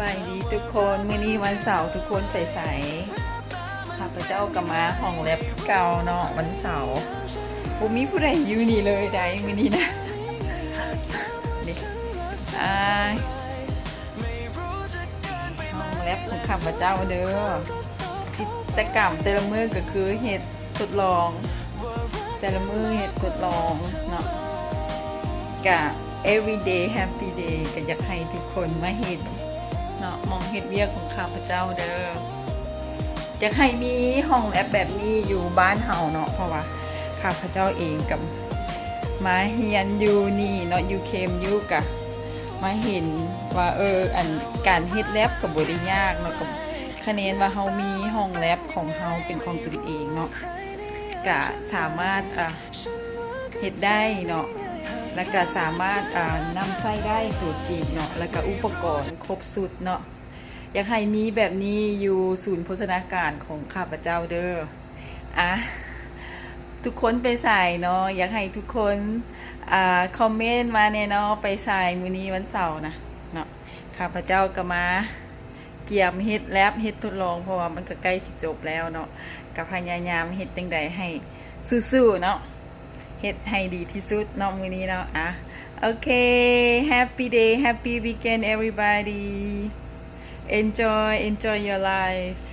ສະບາຍດີທຸກຄົນ ມື້ນີ້ວັນເສົາ ທຸກຄົນໄປໃສ? ຂ້າພະເຈົ້າກໍມາຫ້ອງແລັບຄືເກົ່າເນາະ ວັນເສົາ ບໍ່ມີຜູ້ໃດຢູ່ນີ້ເລີຍໃດມື້ນີ້ນະ ນີ້ ອ່າ ຫ້ອງແລັບຂອງຂ້າພະເຈົ້າເດີ ກິດຈະກຳແຕ່ລະມື້ກໍຄືເຮັດ ທົດລອງ ແຕ່ລະມື້ເຮັດທົດລອງເນາະ ກະ everyday happy day ກະຢາກໃຫ້ທຸກຄົນມາເຮັດເນາະ ໝ່ອງເຮັດວຽກຂອງຂ້າພະເຈົ້າເດີ ຢາກໃຫ້ມີຫ້ອງແລັບແບບນີ້ຢູ່ບ້ານເຮົາເນາະ ເພາະວ່າຂ້າພະເຈົ້າເອງກະມາຮຽນຢູ່ນີ້ເນາະ ຢູ່ເຄມຢູ່ ກະມາເຫັນວ່າ ເອີ ອັນ ການເຮັດແລັບກະບໍ່ໄດ້ຍາກເນາະ ກະ ຄະແນນວ່າເຮົາມີຫ້ອງແລັບຂອງເຮົາເປັນຂອງຕົນເອງເນາະ ກະສາມາດ ອ່າ ເຮັດໄດ້ເນາະ ແລ້ວກະສາມາດ ອ່າ ນຳໃຊ້ໄດ້ຕົວຈິງເນາະ ແລ້ວກະອຸປະກອນຄົບຊຸດເນາະ ຢາກໃຫ້ມີແບບນີ້ຢູ່ສູນໂພຊະນາການຂອງຂ້າພະເຈົ້າເດີ ອ່າ ທຸກຄົນໄປໃສເນາະ ຢາກໃຫ້ທຸກຄົນ ອ່າ ຄອມເມັນມາແດ່ເນາະ ໄປໃສມື້ນີ້ວັນເສົານະເນາະ ຂ້າພະເຈົ້າກໍມາ ກຽມເຮັດແລັບ ເຮັດທົດລອງ ເພາະວ່າມັນກໍໃກ້ຊິຈົບແລ້ວເນາະ ກໍພະຍາຍາມເຮັດຈັ່ງໃດໃຫ້ສູ້ໆເນາະ ເຮັດໃຫ້ດີທີ່ສຸດເນາະມື້ນີ້ເນາະ ອ່າ ໂອເຄ happy day happy weekend everybody enjoy enjoy your life